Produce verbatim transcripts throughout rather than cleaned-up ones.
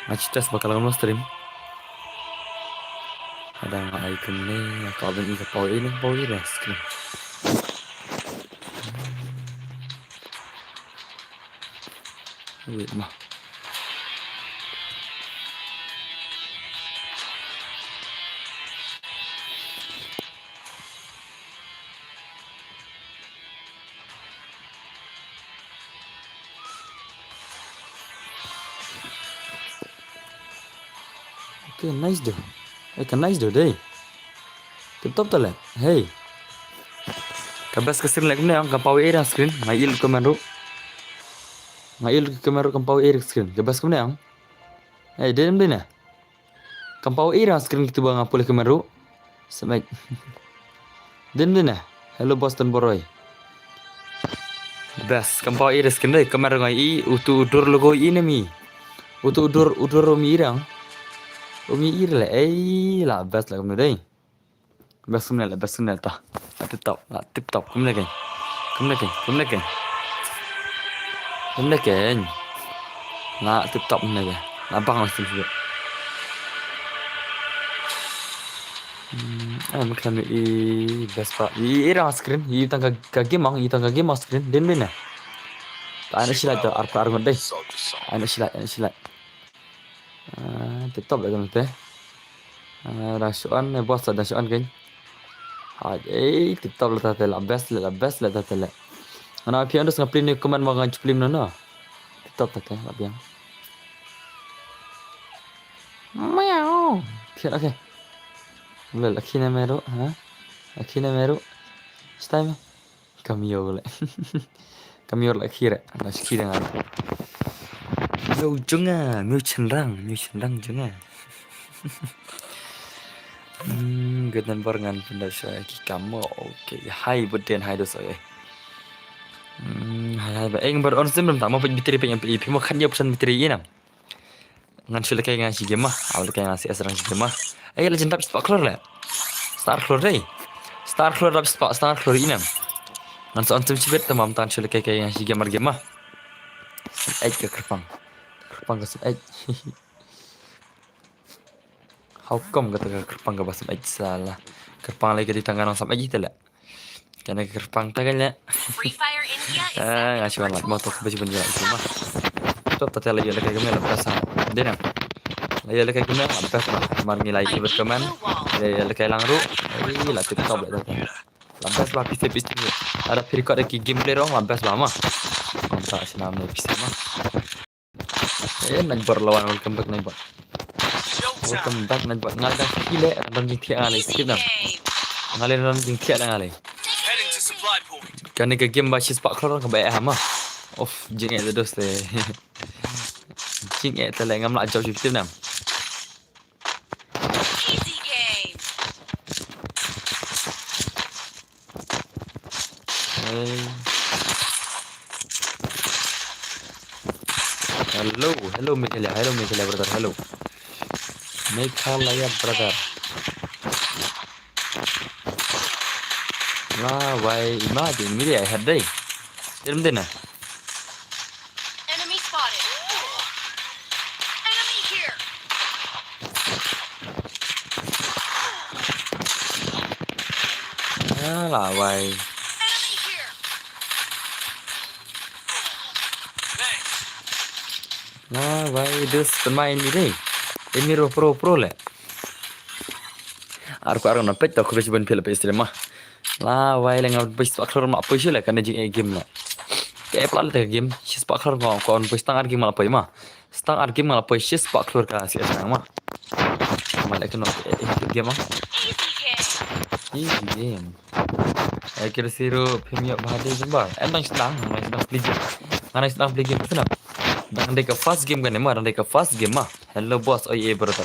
Nga shi test ba ka long no stream. Ada nga ai kumne, nga ka ban i ka pau i ne pau i ras kumne. Wait ma. Okay, nice do. Eh, ka nice do dei. Tip top tale. Hey. Ka best ka screen lek ne ang ka pau area screen. Nga il ka meru. Nga il ka meru ka pau area screen. Ka best ka ne ang. Hey, dei dei ne. Kam pau ira screen kitu ba nga pule kemeru. Semek. Din din eh. Hello Boston Boroi. Best kam pau ira screen dei kemeru ngai i utu udur logo i ne mi. Utu udur udur mi irang. Umi ir le ei la best la kemeru dei. Best kumne le, best kumne ta. La tip top, la tip top. Kumne keng. Kumne keng, kumne keng. Kumne keng. La tip top kumne keng. La bang la sim sibuk. Hmm, eh, mekhlem i best pa. I, i rang screen, i tang ka, ka game ang, i tang ka game ang screen. Din din eh. Ta ana silat ta, arpa arngot dei. Ana silat, ana silat. Ah, tip top le kumte. Ah, da shuan ne boss da shuan kein. Hai, eh, tip top le tate la best le la best le tate le. Ana phi andus nga plim ne kuman ma nga plim no no. Tip top tate la biang. Miau. Phi okay. Le la khine meru, ha? La khine meru. Stai me. Kamio le. Kamio le khire. Nas khire ngai. Mio junga, mio chenrang, mio chenrang junga. Hmm, good number ngan pinda sha ki kamo. Okay, hai buten hai dos okay. Hmm, hai hai ba eng bar on sim ram tamo pin bitri pin pin pin mo khan yo pesan bitri inam. Ngan shu lehkai nga shi game ma. Aw lehkai nga shi S rang shi game ma. Eh, Legend dap shi spah klur le. Star klur dei. Star klur dap shi spah, star klur inem. Ngan sa on tim shibit tamam tan shu lehkai kai nga shi game ar game ma. Eit ka kyrpang. Kyrpang ka sum eit. How come kata ka kyrpang ka ba sum eit sala. Kyrpang lagi di tangan sam eit ita le. Kane ka kyrpang ta kane. Free Fire India is Ah, nga shu wan lat mo tok bej bun jela itu mah. Top ta la ïa lehkai kmen la pasa. Dena. La ïa lehkai kmen la pasa. Mar ngi la ïa kibet kmen. La ïa lehkai lang ru. Ai la tip top la. La best ba piste piste. Ada pirikot ki gameplay rong la best ba ma. Kontak sinam ne piste ma. Eh, Nightbot lawan, welcome back Nightbot. Welcome back Nightbot. Nga dang kile, dang jingthiah nga lei, skip dang. Nga lei dang jingthiah dang nga lei. Kane ka game ba shi spah klur ka ba eh hama. Of, jingeh te dos te. Jingeh te le ngam lah jop shi ptim nam. Easy game. Hey. Hello, hello Meghalaya, hello Meghalaya brother, hello. Meghalaya brother. La wai ima de mili ai had dei. Ilm dina. Enemy spotted. Enemy here. Ah, la wai. Enemy here. La wai dus pynmai ini dei. Ini ro pro pro le. Ar ko ar na pet to ko bes ban pil pes le ma. La wai le ngam pes akhlor ma pes le kan jing e game le. Ke pla le game. Sis pa akhlor ko ko pes tang ar game ma pes ma. Stang ar game ma poi shis pa klur ka si asang ma. Ma le kno game ma. Easy game. Ai kira siru pimio bahade jumba. Em dang sedang, dang sedang play game. Dang sedang play game sana. Dang dei ka first game kan ma, dang dei ka first game ma. Hello boss, oi eh brother.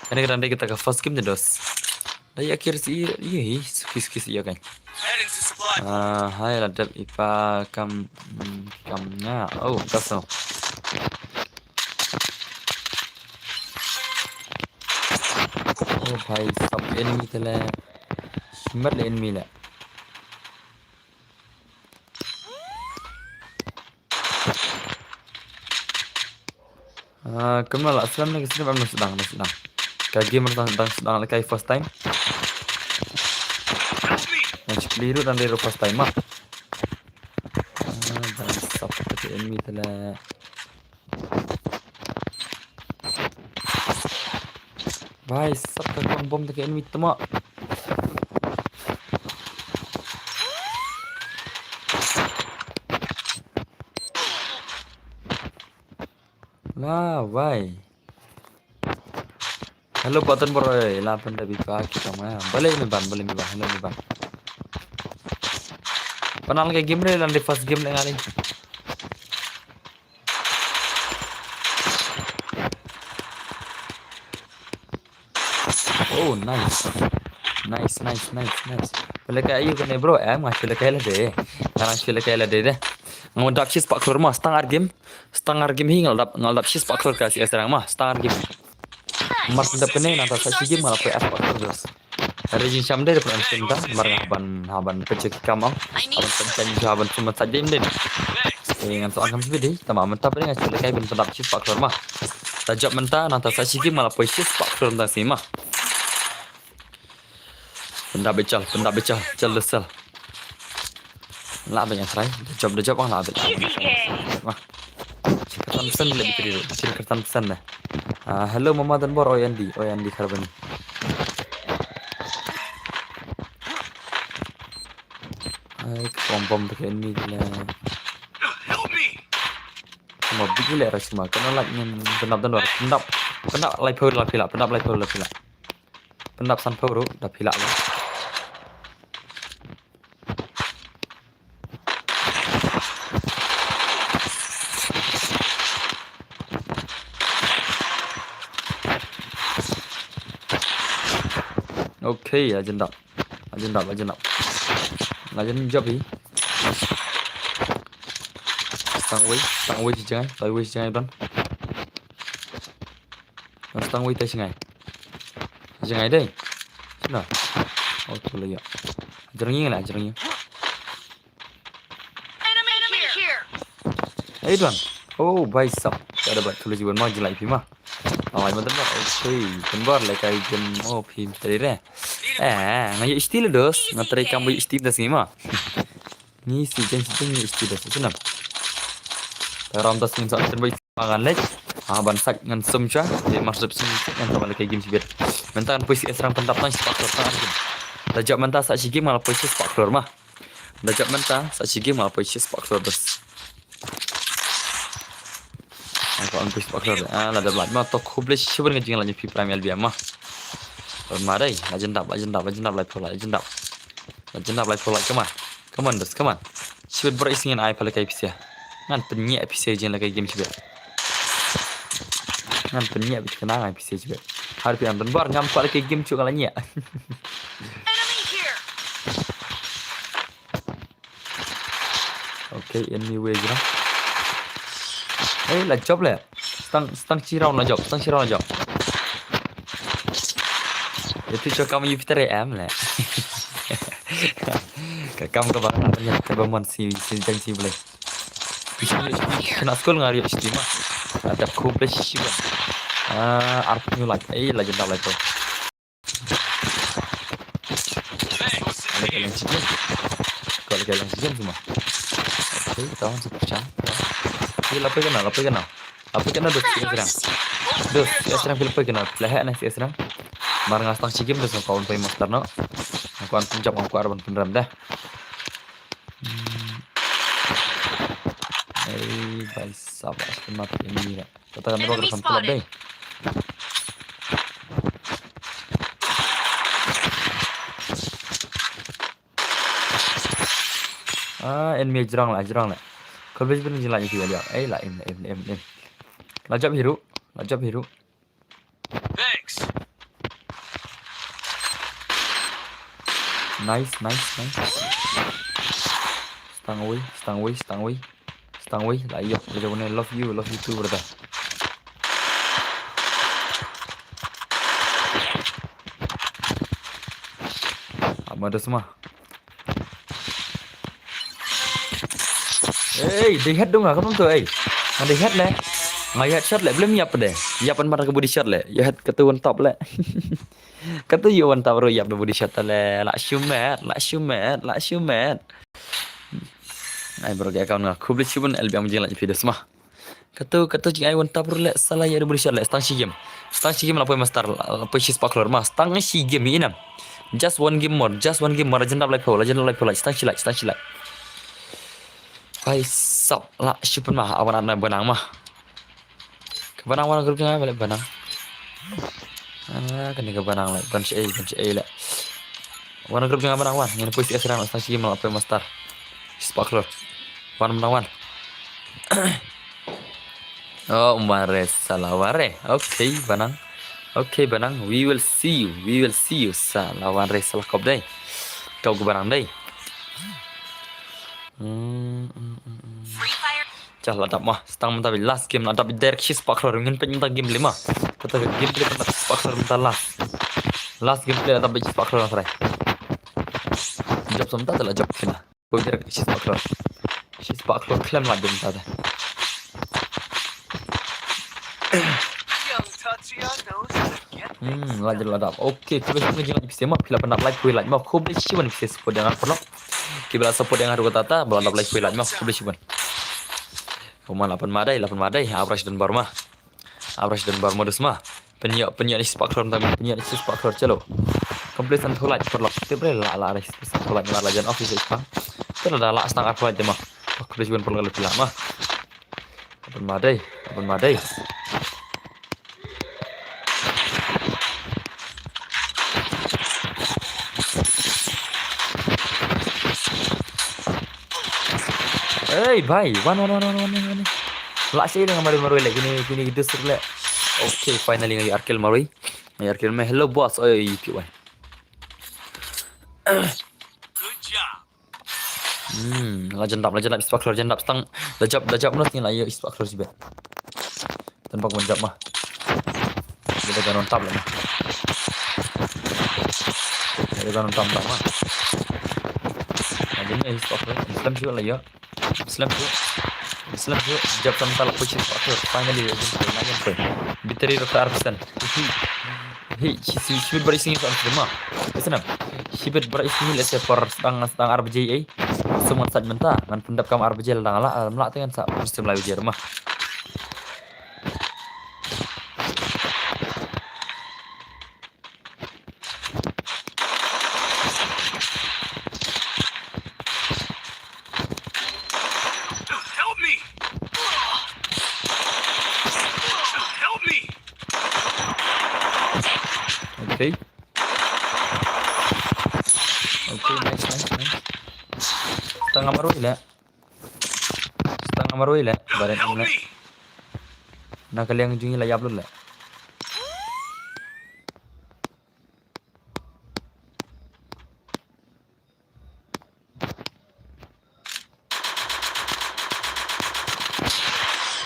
Kan dang dei kita ka first game ni dos. Dah ya kira si iya hi sukis kis iya kan. Ah, hai la dep ipa kam kam nga. Oh, kaso. Oh, bhai sab enemy tele. Shimer le enemy le. Ah, kumno la slem ne ka snep em, nang sdang, nang sdang. Ka game nang dang sdang la kai first time. Nang chikli ruh nang dei ruh first time ma. Ah, dang sap ka enemy tala. Bhai sap ka kong bom ta ka enemy tama. La wai. Hello Patan Bor, eh, la pynda bi pa ki tama. Balei me ban, balei me ban, hello me ban. Panal ka game re, lan di first game le ngali. Oh, nice. Nice, nice, nice, nice. Pele ka ayu kane bro, em nga chule ka lade. Nga chule ka lade de. Nga dap shi spah klur ma, stang ar game. Stang ar game hi nga dap, nga dap shi spah klur ka si asrang ma, stang ar game. Mar dap kane nang ta sa shi game nga la poi ar spah klur dos. Rejin sham de pun ansin da, mar nga ban, haban pecek kamang. Haban pecek haban sumat sa game de. Eh, ngan so angam sibidi, tama mynta pele nga chule kai bin dap shi spah klur ma. Ta jop mynta, nang ta sa shi game nga la poi shi spah klur da si ma. Pyndap bichal, pyndap bichal, chal da sel. La ba yang try, da jop, da jop ang la ba. Easy game. Wah. Chil kertan sen le bitri, chil kertan sen da. Ah, hello Mama Danbor, oi Andy, oi Andy Kharbani. Ai, bom bom ta ka enemy le. Help me. Kuma big le rasima, kana lak ngen pyndap Danbor, pyndap, pyndap lai phaw la pila, pyndap lai phaw la pila. Pyndap san phaw ruh da phi lah. Okay, ajendap. Ajendap, ajendap. Ajendap jop hi. Tang wei, tang wei si jangai, tang wei si jangai ban. Nang stang wei tai shngai. Shngai dei. Sina. Oh, tu lagi. Jereng la, jereng. Enemy here. Hey, tuan. Oh, bhai sab. Ka da bat tu lagi ban ma jilai phi ma. Awai ma dan ba. Okay, kembar le kai jem oh phi tadi re. Eh, nga yu isti le dos. Nga tadi kam yu isti das ni ma. Ni si jen si jen ni isti das. Sina. Ram das ni sa jen bai. Ngan leh. Ah, ban sak ngan sum cha. Dia maksud sum ngan sama lagi game sibet. Mentang pui si esrang pentap nang sepak keluar tangan. Dah jawab mentang sak sigi malah pui si sepak keluar mah. Dah jawab mentang sak sigi malah pui si sepak keluar bes. Aku an pui sepak keluar. Ah, la dah blat mah tok khublei shibun ngajing la nyepi prime L B M mah. Madai, la jendap, la jendap, la jendap, la jendap. La jendap, la jendap, come on. Come on, dos, come on. Shibit bro isingin ai pala kai pisa. Ngan pynñiah pisa jing la kai game shibit. Ngan pynñiah bit kena ngai pisa shibit. Har pi am don bar ngam pala kai game chu kala ñiah. Okay, enemy way jira. Hey, la jop le. Stang, stang chi round la jop, stang chi round la jop. Itu cho kam yu pitare em le. Ka kam ka ba na nya ka ba mon si si jang si ble. Kena school ngari isti ma. Ada khublei shibun. Ah, arphew like. Eh, lagi dah like. Ada kalang chicken. Kalau kalang chicken semua. Okay, tahu sih pecah. Ini lapar kena, lapar kena. Apa kena dos esrang? Dos esrang pil apa kena? Lehak na esrang. Mar nga stang chikim dos kawan pai master no. Kawan penjap kawan kuar ban penram dah. Hmm. Eh, bhai sab, as mati ini dah. Kata kan baru kan pelap deh. Ah, enemy jrong la, jrong la. Kol bej bin jin la ngi kiwa liya. Eh, la im, la im, la im, la im. La jab hiru, la jab hiru. Thanks. Nice, nice, nice. Stang away, stang away, stang away. Stang away, la yok, la yok ne, love you, love you too, brother. Ama da semua. Ei, dei head dong ah, kamu tu, ei. Ada head le. Nga ïa headshot leh, blem ïap de. Ïap ban mar ka body shot leh. Ïa head katu one tap leh. Katu ïa one tap ruh ïap da body shot leh. La shu met, la shu met, la shu met. Ai bro, ka account nga. Khublei shibun L B M jing la video sma. Katu, katu jing ai one tap ruh leh, sala ïa da body shot leh. Stang shi game. Stang shi game la poi master, la poi shi sparkler ma. Stang shi game ïa inam. Just one game more, just one game more. La jan dap lai pho, la jan dap lai pho, la stang shi lai, stang shi lai. Ai sap, la shu pynma, awan atna banang ma. Ka banang wan group jong nga, balik banang. Ah, kane ka banang leh, ban shi ei, ban shi ei leh. Wan group jong nga banang wan, ngin poi shi asrang, stang shi game la poi master. Sparkler. Wan banang wan. Oh, mare sala ware. Okay, banang. Okay, banang. We will see you. We will see you. Sala ware sala kop dei. Kau ke banang dei. Hmm, hmm, hmm, hmm. Free Fire. Jah la dap ma. Stang mynta bad last game la dap direct shi sparkler. Ngin peit mynta game lima. Kata game lima sparkler mynta last. Last game la dap bad shi sparkler na try. Jop sa mynta te la jop kena. Ko direct shi sparkler. Shi sparkler klem la dum ta da. Hmm, la jir la dap. Okay, khublei shibun jing la phi sema, phi la pynap like, phi like ma, khublei shibun phi support ïa nga paralok. Ki ba la support ïa nga ruh kata ta, ba la dap like, phi like ma, khublei shibun. Uma la pynma dei, la pynma dei, abrush dan bar ma. Abrush dan bar modus ma. Pynïoh, pynïoh ni sparkler tam, pynïoh ni sparkler chalo. Complete san tholat paralok. Te bre la la ni san tholat mar la jan off is pang. Te la da la stang ar tholat te ma. Khublei shibun paralok la phi la ma. Open ma dei, open ma dei. Hey, bhai, wan, wan, wan. La shi le nga marwei, marwei le, kini, kini dus le. Okay, finally nga ïa kill marwei. Nga ïa kill me. Hello, boss. Oi, oi, oi, oi. Good job. Hmm, la jan dap, la jan dap, sparkler jan dap, stang. La jap, la jap, no, sting la ïa sparkler sibet. Tang bak ban jap ma. Kita kan on tap la ma. Kita kan on tap ma. Ada ni spot tu. Islam juga lah ya. Islam tu. Islam tu. Jap sama talak push spot tu. Finally, dia jumpa. Nak jumpa. Biteri rata arbisan. Hi, hi, hi, hi, hi, berising itu arbisan ma. Islam. Hi, berising let's say for setang, setang arbisan, eh. Semua saat mentah. Ngan pendap kam arbisan lah, lah, lah, tengah sa. Mesti melaju rumah. Help me! Help me! Okay. Okay, nice, nice, nice. Setang marwei la. Setang marwei la. Baret ni la. Na ka liang jong ngi la ïap lut la.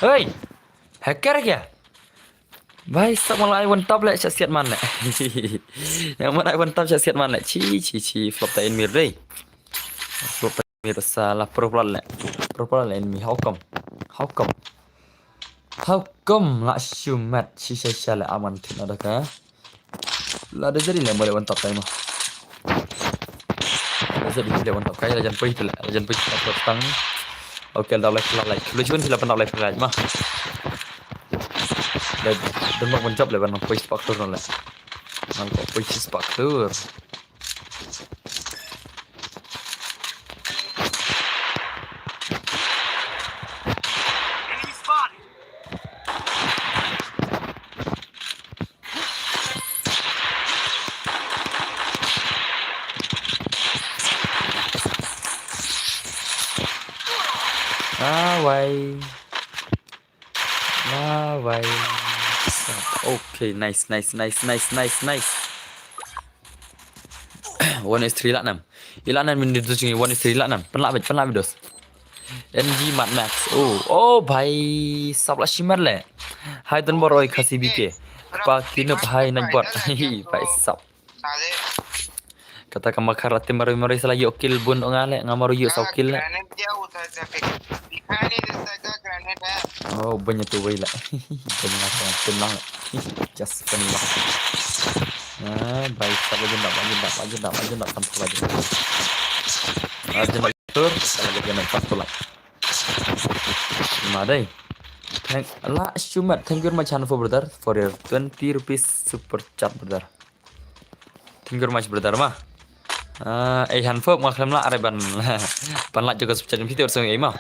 Hey! Hacker kya? Bhai, sa malai one tap le, shah siat man le. Yang mana one tap shah siat man le. Chi, chi, chi, flop ta in mir dei. Flop ta in mir sa la pro plat le. Pro plat le in mi. How come? How come? How come la shu mat shi sha sha le aman thik na da ka. La da jadi le mo le one tap tai mo. La jadi le one tap kai la jan poi tu le. La jan poi tu le tang. Okay, la like la like. Lu chun la pan la like la ma. Le dan mo one tap le ban poi spark tur le. Nang ko poi spark tur. Enemy spotted. Ah, why? Lawai. Okay, nice, nice, nice. One is three lah nam. Ila nam min ditu jingi one is three lah nam. Penla bit, penla bit dos. N G Mad Max. Oh, oh bhai, sap la shimar le. Hai tun boroi khasi B K. Kpa kinup hai nang bot. Hi, bhai sap. Kata ka Makhar la tim marwei marwei sa la ïoh kill bun, nga leh nga marwei ïoh saw kill leh. Grenade क्या होता है जैसे? दिखाई नहीं देता क्या grenade है? Oh, bun ïa tu wei leh. Bun nga sa tim lang leh. Just funny lah. Ah, baik, tak lagi nak, lagi nak, lagi nak, lagi nak, tak lagi nak. Lagi nak tur, tak lagi nak, tak lagi. Ma dei. Thank, la Shumat, thank you very much, Hanfo brother, for your twenty rupees super chat, brother. Thank you very much, brother, ma. Ah, eh, Hanfo, ma khlem lah, are ban, ban like jaka super chat, video song, eh, ma.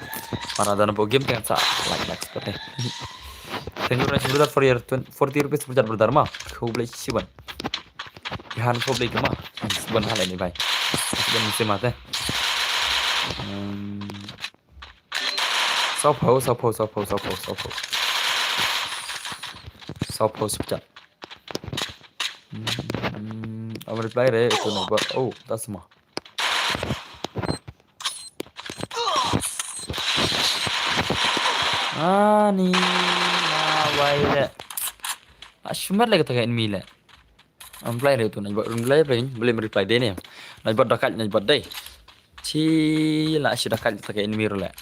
Para dan po game kan sa like, like, super, eh. Thank you very much, brother, for your twenty, forty rupees super chat, brother, ma. Khublei shibun. Hanfo blei ma. Shibun halai ni, bhai. Shibun ni sima te. Hmm. Sawphew, sawphew, sawphew, sawphew, sawphew. Sawphew super chat. Hmm, am reply re, itu na ba. Oh, tak semua. Ani, na wai le. Ah, shumat le kata ka enemy le. Am reply re tu, na ba reply re, boleh reply dei ne. Na ba dakat, na ba dei. Chi la shi dakat kata ka enemy ro le.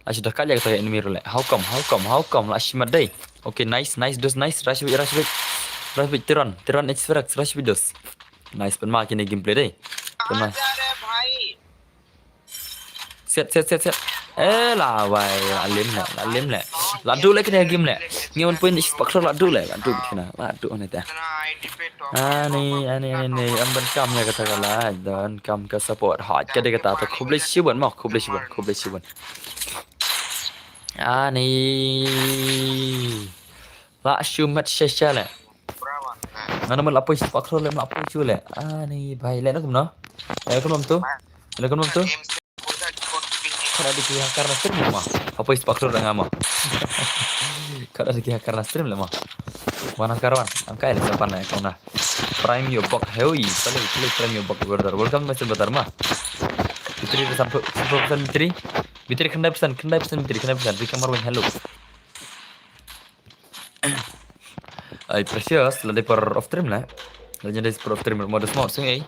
La shi dakat kata ka enemy ro le. How come? How come? How come? La shi mat dei. Okay, nice, nice, dos, nice. Rush bit, rush bit. Rush bit, Tiron. Tiron X Firax, rush bit dos. Nice, pen ma kine gameplay dei. Pen ma. Set, set, set, set. Eh, la wai, la lim le, la lim le. La du le kine game le. Ngi wan point spot la du le, la du kine, la du ne ta. Ani, ani, ani, ani, am ban kam ïa kata ka la, don kam ka support. Ha, ka dei kata ta khublei shibun mo, khublei shibun, khublei shibun. Ani. La shumat shisha le. Nga na mut la poi spot le, la poi chu le. Ani bhai le na kumno. Le kumno tu. Le kumno tu. Kada dei ki hacker na stream le ma. Hapoi spot le nga ma. Kada dei ki hacker na stream le ma. Wan hacker wan. Angkai le sepan le kong na. Prime your buck. Hey, pale, pale prime your buck, brother. Welcome, Mister Batar ma. Bitri sampai sampai bitri. Bitri khyndai persen, khyndai persen bitri, khyndai persen. Bri kamar weng hello. Ai Precious, la dei por off stream la. La dei por off stream, modus mod sung ei.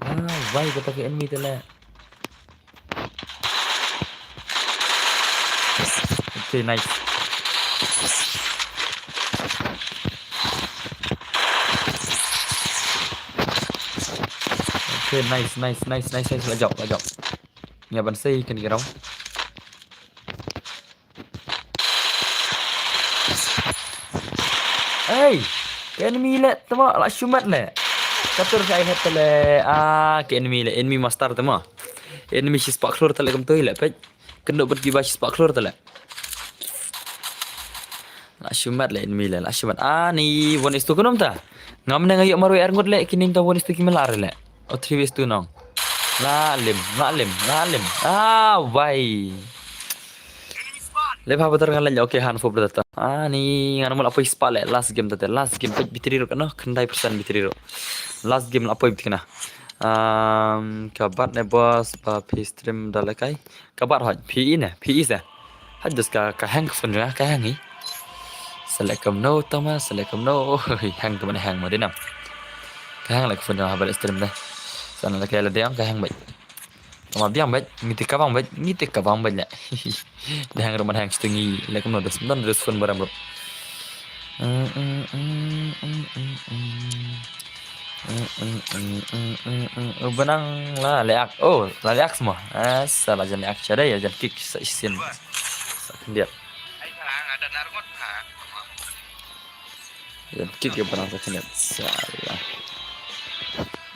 Ah, wai kata ka enemy te la. Okay, nice. Okay, nice, nice, nice, nice, nice. La jop, la jop. Nga ban sei kane ka round. Ei, ka enemy le, tama la shumat le. Katur ka ai het le. Ah, ka enemy le, enemy master tama. Enemy shi spot khlur tale kam tu le, pek. Kendo bet ki ba shi spot khlur tale. La shumat le enemy le, la shumat. Ani one is two kunom ta. Ngam ne nga ïoh marwei ar ngut le, kini ta one is two ki melar le. O three is two nong. La lim, la lim, la lim. Ah, wai. Le ba betar ngan le, okay, han fo betar ta. Ani ngan mul apoi spot le, last game ta te, last game pet bitri ro kano, khyndai persen bitri ro. Last game la apoi bitri na. Um, ka bat ne boss, ba phi stream da le kai. Ka bat hoi, phi i ne, phi i se. Hoi dus ka, ka hang ka phone jong nga, ka hang i. Select kam no, tama, select kam no. Hang kam hang mo dinam. Ka hang le ka phone jong nga ba le stream de. Sana le ka le diam, ka hang bai. Tama biang bai, ngi te ka bang bai, ngi te ka bang bai le. De hang ro man hang stingi, le kam no dus, don dus phone baram ro. Benang la leak. Oh, la leak semua. Ah, salah jan leak chadai ya jan kick sa isin. Sa kendiat. Jan kick ya benang sa kendiat. Salah.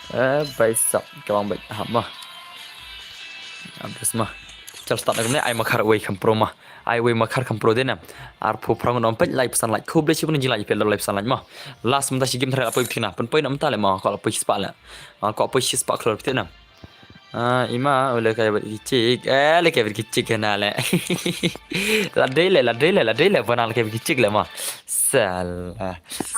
Eh, bai sap kawang bai hap mah. Abis mah. Chal start na kumne ai makhar wei kam pro mah. Ai wei makhar kam pro de na. Arphew phrang nong peit lai phew san like. Khublei shibun jing like peit lai phew san like ma. Last mynta shi game thra la poi phi na. Pynpoi na mynta le ma. Ko la poi shi spah le. Ma ko poi shi spah khlur phi na. Ah, ima u le kai bad ki chik. Eh, le kai bad ki chik na le. La dei le, la dei le, la dei le. Bana le kai bad ki chik le ma. Sal.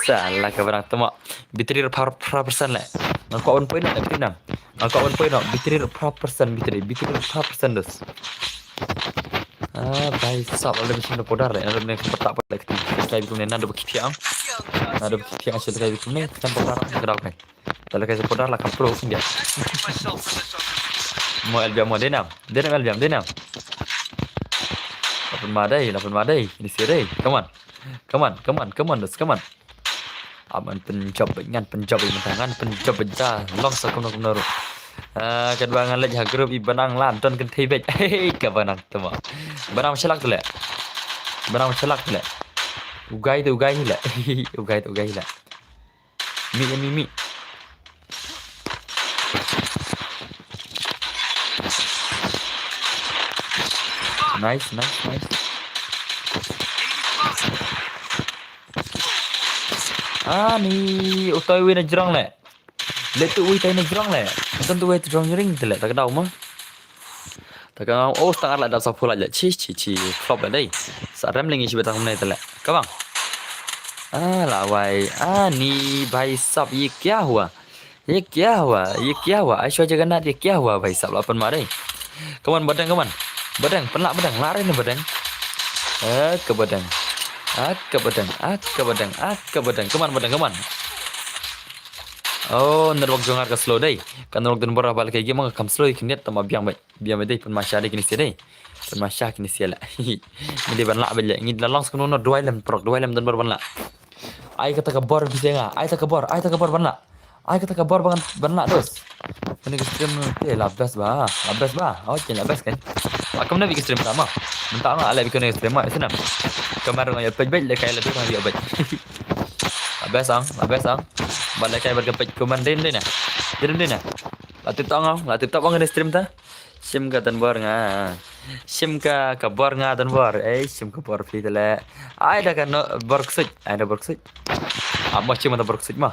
Sal la ka barang tama. Bitri phra phra persen le. Nga ko pynpoi na le phi na. Nga ko pynpoi na. Bitri phra persen, bitri, bitri phra persen dus. Ah, bai sap, ale machine da podar le, ale machine da podar le, kati kai bitu ne nando bakiti ang. Naduh phi ïa nga shu lehkai kumne, kan pop ra ka daw kai. Te lehkai supporter la kham pro India. Mo L B M mo, dei nam. Dei nam L B M, dei nam. La pynma dei, la pynma dei. Ini sia dei. Come on. Come on, come on, come on, dos, come on. Aman pynjop bad ngan pynjop bad mynta ngan pynjop bad da long sa kumno kumno ruh. Ah, katba ngan leit ha group i Banang la don kynthei bad. Hei, ka Banang tamo. Banang shalak tu le. Banang shalak tu le. Ugai tu ugai hi le. Ugai tu ugai hi le. Mi, mi, mi. Nice, nice, nice. Ani, utai wei na jrong le. Le tu wei tai na jrong le. Tan tu wei tu jrong jring te le, ta ka daw ma. Ta ka, oh, stang ar la dap sa phu la le. Chi, chi, chi, flop le dei. Sa rem le ngi shi betang ne te le. Ka bang. Ah, la wai. Ani, bhai sab, ye kya hua? Ye kya hua? Ye kya hua? Aishwarya Jagannath, ye kya hua, bhai sab, la pynma dei. Come on, Badeng, come on. Badeng, pynlah Badeng, lah re ne Badeng. Ah, ka Badeng. Ah, ka Badeng, ah, ka Badeng, ah, ka Badeng. Come on, Badeng, come on. Oh, network jong nga ka slow dei. Ka network dun bor ba lehkai game ka kham slow, ka net tama biang bad. Biang bad dei, pynma sha dei kine sia dei. Pynma sha kine sia la. Ngi dei ban lah bad le. Ngi la long sa kumno kumno, duwai lem prok, duwai lem dun bor ban lah. Ai kata ka bor bise nga. Ai ta ka bor, ai ta ka bor ban lah. Ai kata ka bor ban, ban lah dos. Kane ka stream te la best ba, la best ba. Oh, chen la best kan. Ba kam na bi ka stream tama. Mynta nga ale bi kane ka stream ma, isna. Kamar nga ïa page bad, lehkai la tu nga ïa page. La best ang, la best ang. Ba lehkai bad ka page kuman din din na. Din din na. La tip tang ang, la tip tang ang kane stream ta. Shim ka don bor nga. Shim ka, ka bor nga don bor. Eh, shim ka bor phi te le. Ai da ka no, bor ksuid. Ai da bor ksuid. Ap mo shim da bor ksuid mo.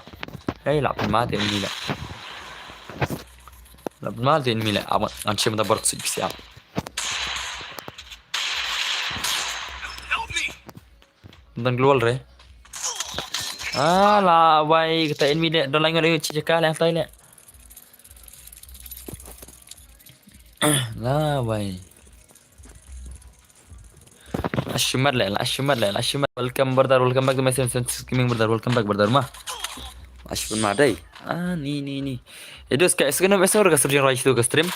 Eh, la pynma te ini le. La pynma te ini le. Ap mo, ngan shim da bor ksuid phi siap. Don global re. Ah, la wai kata enemy le. Don lai ngon le chi jaka le tai le. La wai. La shimat le, la shimat le, la shimat. Welcome brother, welcome back to my stream, stream gaming brother, welcome back brother ma. La shimat ma dei. Ah, ni, ni, ni. Edos ka isna me sor ka stream roi tu ka stream.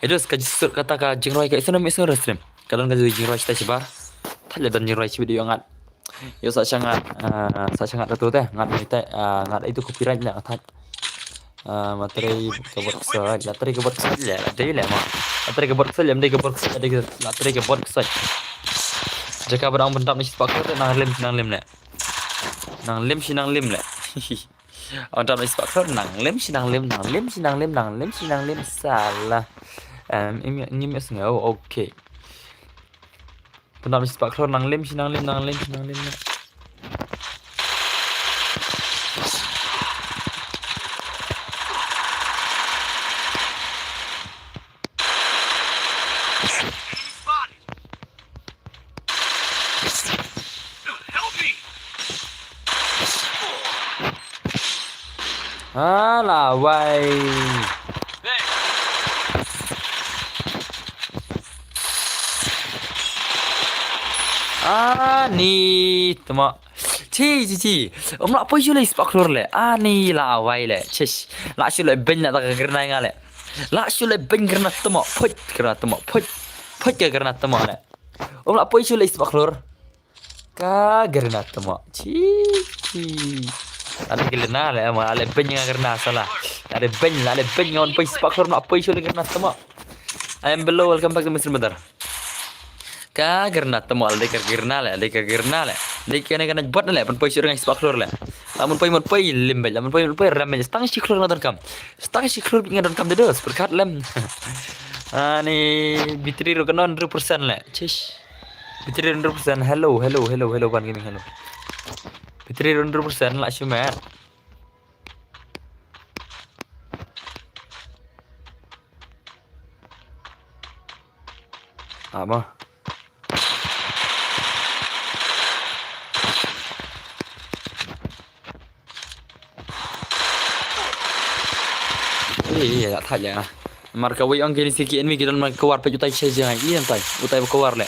Edos ka jisur kata ka jingroi ka isna me sor stream. Ka don ka jingroi ta shibar. Thale don jingroi shi video ngat. Yo sa shangat, ah, sa shangat tu te, ngat ni te, ah, ngat itu copyright le ngat. Ah, materi ka bot ksoi, materi ka bot ksoi le, dei le ma. Materi ka bot ksoi le, dei ka bot ksoi, dei ka, materi ka bot ksoi. Jaka ba dang bendap ni spak tu, nang lim, nang lim le. Nang lim shi nang lim le. Bendap ni spak tu, nang lim shi nang lim, nang lim shi nang lim, nang lim shi nang lim, salah. Em, im, im, im, okay. Pynah bad spark hlor, nang lim shi nang lim, nang lim shi nang lim. Ah, la wai. Ah, ni tma. Chi, chi, chi. Um lah poi shu lei spark hlor le. Ah, ni la wai le. Chish. Lah shu lei beng la ta ka grenade nga le. Lah shu lei beng grenade tma. Put grenade tma. Put. Put ka grenade tma le. Um lah poi shu lei spark hlor. Ka grenade tma. Chi, chi. Ale grenade le ma, ale beng nga grenade salah. Ale beng, ale beng nga un poi spark hlor, um lah poi shu lei grenade tma. I am below, welcome back to Mister Madar. Ka grenade tma, ale ka grenade le, ale ka grenade le. Dei kane kane bot le, pynpoi shu lei spark hlor le. Lamun poi, mun poi lim bad, lamun poi, mun poi ram bad. Stang shi hlor nga donkam. Stang shi hlor nga donkam de dos, perkat lem. Ani battery ruh ka non hundred percent le. Chish. Battery hundred percent. Hello, hello, hello, hello, One Gaming, hello. Battery hundred percent lah shu mer. Apa? Ei, ei, ei, la thait le ah. Mar kawei ong kine ki enemy ki don mar kawar peit utai sha jngai. Ïa utai, utai ba kawar le.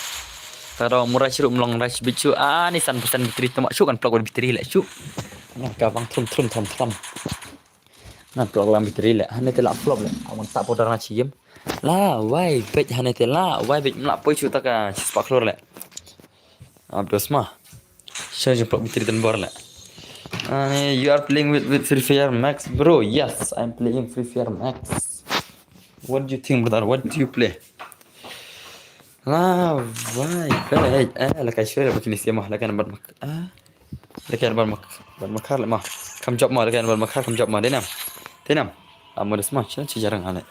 Ka dang murai shuh, mlong rai shuh bit shuh. Ah, ni san persen battery tu mak shuh kan plug battery leh shuh. Nga ka bang thrum thrum thrum thrum. Nga plug lang battery leh. Hane te la flop leh. Awan tak powder na chim. La wai bit hane te la wai bit mla poi shuh ta ka spot klor leh. Abdos ma. Sha jumpa battery dan bor leh. Uh, you are playing with, with Free Fire Max, bro. Yes, I'm playing Free Fire Max. What do you think, brother? What do you play? La wai bit. Eh, la kai shwe la bakini sia ma la kan bat mak. Ah. La kan bat mak. Bat makar la ma. Kam job ma la kan bat makar kam job ma denam. Denam. Amo des ma. China chijarang ale.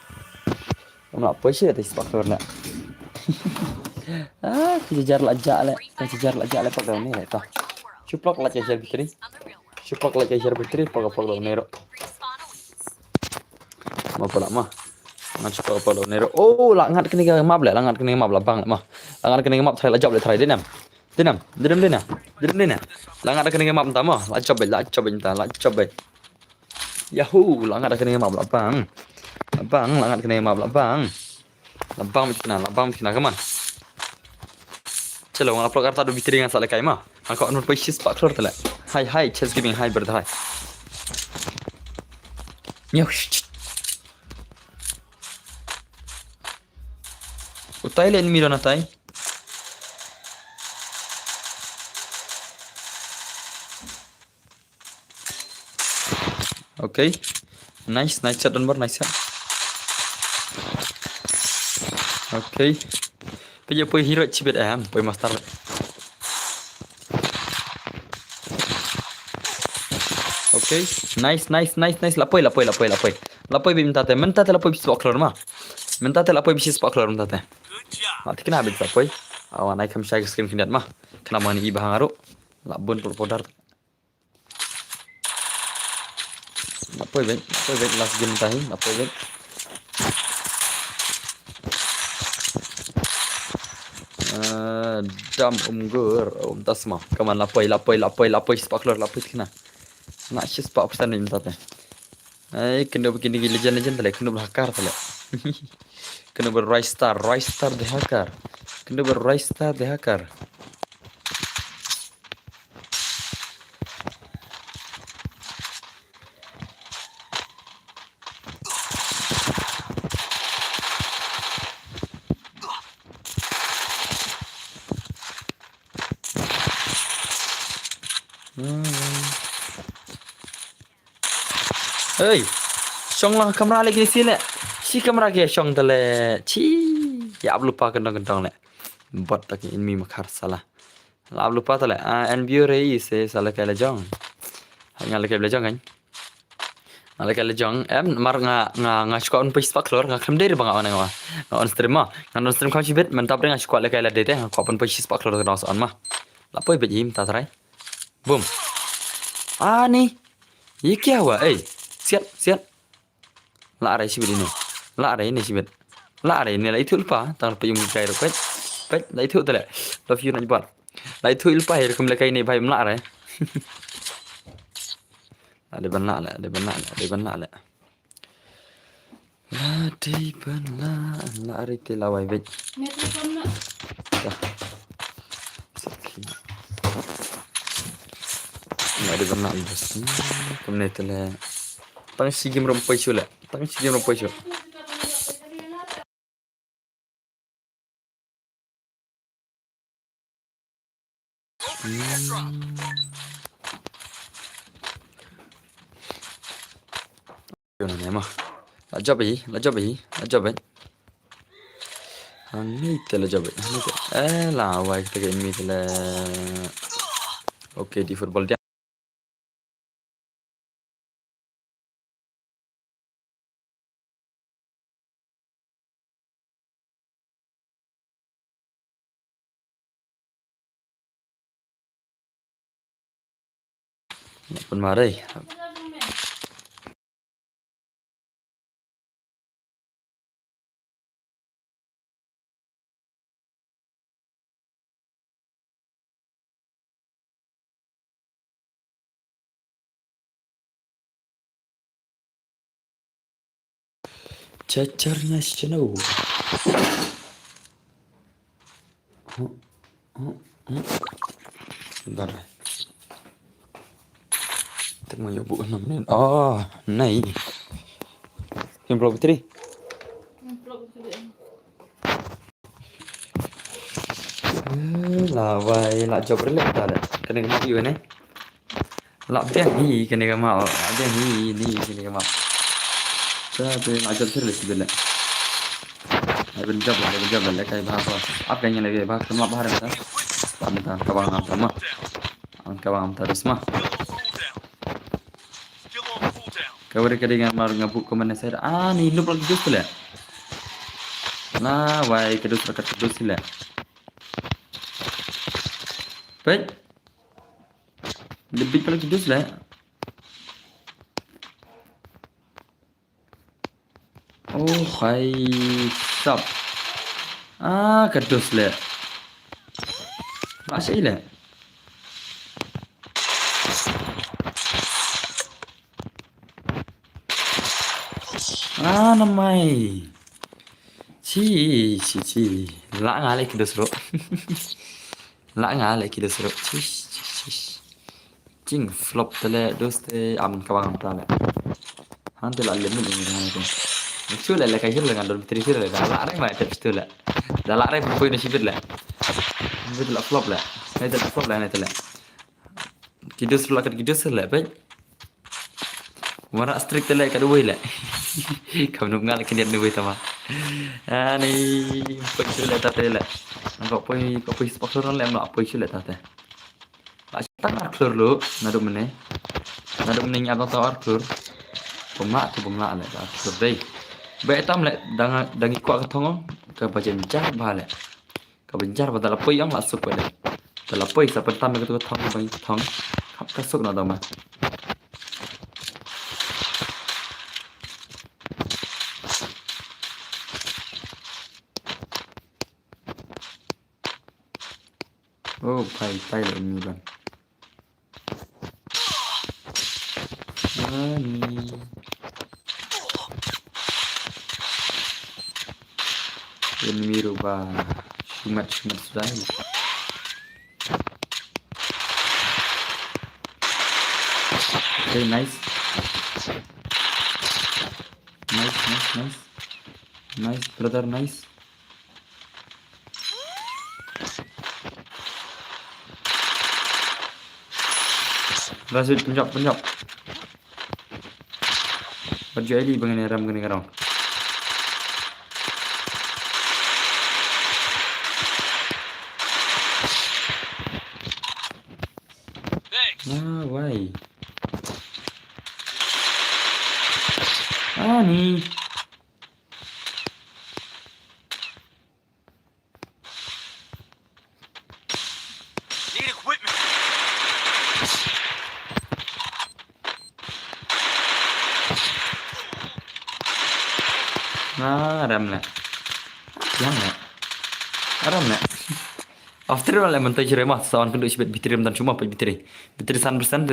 Kam la poi shi te spot klor leh. Ah, ki jar la ja leh. Ki jar la ja leh pak daw ni leh ta. Shu plug la share battery. Shu plug la share battery pak pak daw ni ro. Ma pala ma. Ngan shu pak pak daw ni ro. Oh, la ngat kene map leh, la ngat kene map la bang leh ma. La ngat kene map try la job leh try denam. Denam, denam denam. Denam denam. La ngat kene map ta ma. La job la job ta, la job. Yahoo, la ngat kene map la bang. La bang, la ngat kene map la bang. La bang mit kena, la bang mit kena, come on. Chalo, nga plug arta do battery nga sa leh kai ma. Nga ko anur poi shi spot klor tele. Hi, hi, Chess Gaming, hi, brother, hi. Nyaw, shh, shh. Utai le enemy dona tai. Okay. Nice, nice shot, Donbor, nice shot. Okay. Pia poi hero chibet em, poi master. Okay. Nice, nice, nice, nice. La poi, la poi, la poi, la poi. La poi bit mynta te, mynta te la poi bit spot klor ma. Mynta te la poi bit spot klor mynta te. Ma tikna bit la poi. Awa nai kam shai screen khyndiat ma. Kna ma ni i bahang aru. La bun pul podar. La poi bit, la poi bit last game tahi, la poi bit. Eh, dam umgur, um tasma. Come on, la poi, la poi, la poi, la poi, spot klor, la poi tikna. Na shi spot persen ni mynta te. Ai, kendo ba kini ki legend, legend tale, kendo ba hacker tale. Kendo ba Roystar, Roystar the hacker. Kendo ba Roystar the hacker. Hei, shong lang kamra lagi sini. Shi kamra ke shong tale. Chi, ya ablu pa kendong kendong le. Bot lagi in mi makar salah. La ablu pa tale. Ah, N B O rei se salah kai la jong. Hai nga la kai la jong kan. Nga la kai la jong. Em, mar nga, nga, nga shuwa un pis pak lor, nga khlem dei ba nga on nga. Nga on stream ma. Nga on stream kam shibit, mentap dei nga shuwa la kai la dei te, nga kwah pun pis pak lor nga on ma. La poi bit yim ta trai. Boom. Ah, ni. Ye kya hua? Ei, siat, siat. La are shibit ini. La are ini shibit. La are ini la itu lupa. Tang lupa yung kai ro pet. Pet, la itu tale. Love you na jbat. La itu lupa hai kum la kai ini bhai mla are. Ada ban la le, ada ban la le, ada ban la le. La dei ban la, la ari te la wai bej. Ya. Sakhi. La dei ban la bas. Kumne te le. Tang shi game rum poi shu le. Tang shi game rum poi shu. Hmm. Yun na ma. La job hi, la job hi, la job hi. Ani te la job hi. Ani te. Eh, la wai kita ke mi te la. Okay, di football dia. Pun marai. Chachar na chano. Dar. Tengok yo bu enam menit. Oh, nai. Yang belum putri. Lawai, la job relax ta le. Kane ka map yu ne. La biang hi kane ka map, la biang hi ni kane ka map. Ta te la job sir le sibel le. Ai ben job le, ben job le kai ba ba. Ap ka ngi le ba ka map ba ta. Ba ta ka bang ap ma. An ka bang ap ta dus ma. Ka wari ka dinga mar nga bu ko mane sir. Ah, ni lup lak dus le. Lawai, ka dus lak ka dus le. Peit. Lebih pala kidus le. Oh, hai sap. Ah, kidus le. Masih le. Ah, namai. Chi, chi, chi. La nga le kidus ro. La nga le kidus ro. Chi, chi, chi. Jing flop tele dos te am ka bang ta le. Han te la lim ni ni ni. Chu le le ka hil le ngan don tri hil le da la re ma te tu le. Da la re poi ne sibit le. Bit la flop le. Ne te la flop le ne te le. Kidus la kat kidus le pe. Mara strik tele ka duwai le. Kam nuk ngal kiniat ni wai tama. Ani poi chu le ta te le. Ko poi ko poi sponsor le ma poi chu le ta te. Ba tang ar klur lu nadu mene. Nadu mene nya ta ar klur. Pemla tu pemla le ar klur dei. Be tam le dang dang ikwa ka thong ka bajen jar ba le. Ka bajen jar ba da la poi ang la suk le. Da la poi sa pentam ka tu ka thong ba thong. Kap ka suk na dama. Oh, pai pai le ni ban. Ani. Enemy ruba. Shumat shumat sudah. Okay, nice. Nice, nice, nice. Nice, brother, nice. Rasid, penyap, penyap. Baju Eli bang ni ram kena karong. Ah, why? Ah, ni. Ah, ram la. Yang la. Ram la. After all, lemon tai jere ma, sawan kendu sibet bitri ram dan cuma pa bitri. Bitri san persen,